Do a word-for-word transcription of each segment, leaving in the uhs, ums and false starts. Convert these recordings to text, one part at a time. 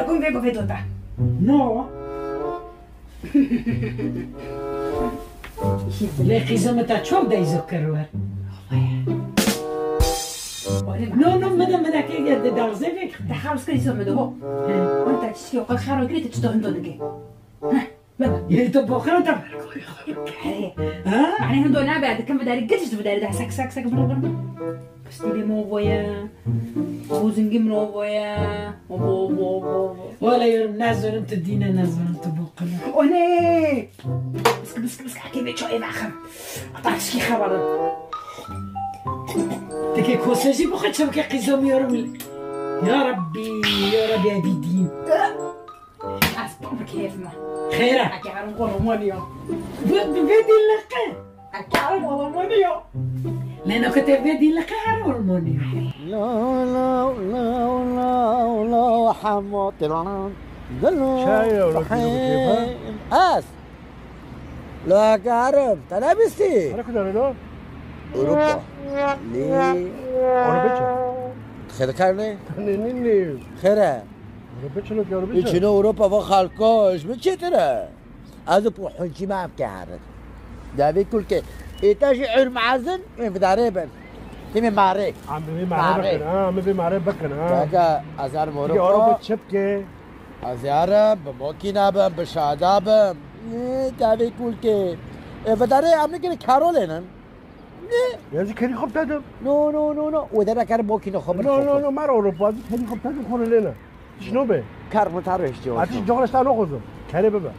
Kum vê bavê dota. No. Lê qîza min te çok deyzo kir wer. No, no, min de, min de kê geldi darzê vê. Te xews kir îso min de ho. He. Wan te çişkê xwe xero kirî, te çito hindo dike. Heh, baba. Yê to boxira te bergoyê xwe. He. Ha? Yani hindo nabe, dikim vidari, gitiş vidari da sek, sek, sek, vur, vur. Pistîlê min vo ye. Bozingî min vo ye. Vo, vo, vo, vo. Wala yorum, nazorim tu dîne, nazorim tu boqile. O ne? Bisk, bisk, bisk, hakê vê çayê vexim. Ata tişkî xebarim. Teke kose jî bixwe çabike qîza min yorum. Ya Rabbî, ya Rabbî, evî dîn. Ez pir bi kêf me. Xêr e? Eke herim Almanya. Bi, bi vê dîn liqe. Eke herim Almanya. Lê no ke te vê dîn liqe her Almanya. La, la, la, la, la, Hemo, tiran. Çay ya, la, kêf, ha? Ez. La, eke herim, te nebistî? Ara kudar, la? Europa. Lê. Ara beçe. Xêr kar ne? Ne, ne, ne. Xêr e? Ewropa çilo ki, Ewropa çilo. Çine Ewropa va xalko, ji min çêtir e. Ez û Puhunçî me ev ke herin. Devê kulkê. Ê te jî ûr mezin, ê vidarê bin. Timê marê. Em bi vê marê bikin, ha, em bi vê marê bikin, ha. Kaka, ez herim Ewropa. Ewropa çi bike? Ez herim, bi makîna bim, bi şada bim. Ê, devê kulkê. Ê, vidarê em nikine karolênin. Ne? Ya jî kerî xwe bide dim. No, no, no, no. Wê de nekere bokî ne xwe bin. No, no, no, mer Ewropa, jî kerî xwe bide dim, xwe lê ne. Tişt no be. Kar min ta rêştiye. Atiş coxre şta no xozim. Kerê bibe.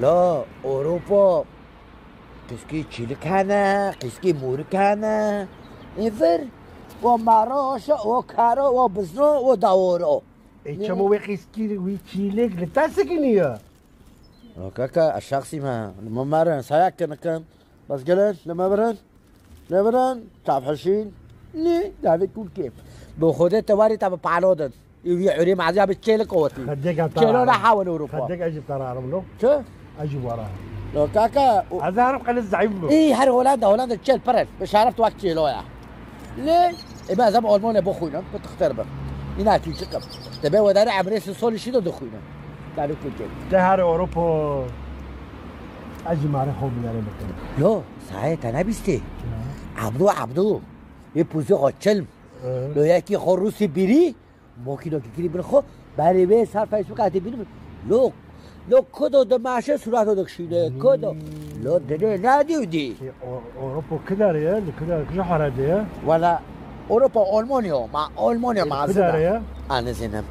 La, Ewropa. Qîskî çîlik hene, qîskî mûrik hene. Ê vir. O maroşa, o karo, o bizno, o daworo. Ê çemo wê qîskî wî çîlik li te sikiniye. O kaka, ez şexsî me. Li min merin, saya kinikin. Bes gelin, li me birin. Li birin, çavhişîn. Nî, davê kulkê. Bi Xwedê te warî te bi palo din. Ê wî urê maziya bi çêlik owetî. Xedek em Çêlo tara ne hawin Ewropa. Xedek ez jî tara arim lo. Çi? Ez jî wara. Lo kaka, o- Ez arim qelit zayıf lo. Ê, her Holanda, Holanda çêl pir in. Bi şeref tu wek çêlo ya. Lê, ê, ben zam Almanya bixwînim, bi tixter bim. Îna tîçikim. Te be wedarê emrê si solî şî de dixwînim. Davê kulkê. Te her Ewropa, ez jî marê xwe binere bikim. Lo, saye te nebîstî. Ya. Abdû, Abdû. Yê pûzê xwe çilm. Hı. Lo yekî xwe Rûsî bîrî, mokîno kikirî bin xwe, berê wê ser Facebook hatî bînim. Lo, lo kudo dimeşe surato dikşîne, kudo. Lo dinê nedî dî. Ê, O-, Ewropa kidar ye, li kidar, kija harade ye? Wala, Ewropa Almanya, ma Almanya Ê, ma kidar ye? Anizînim.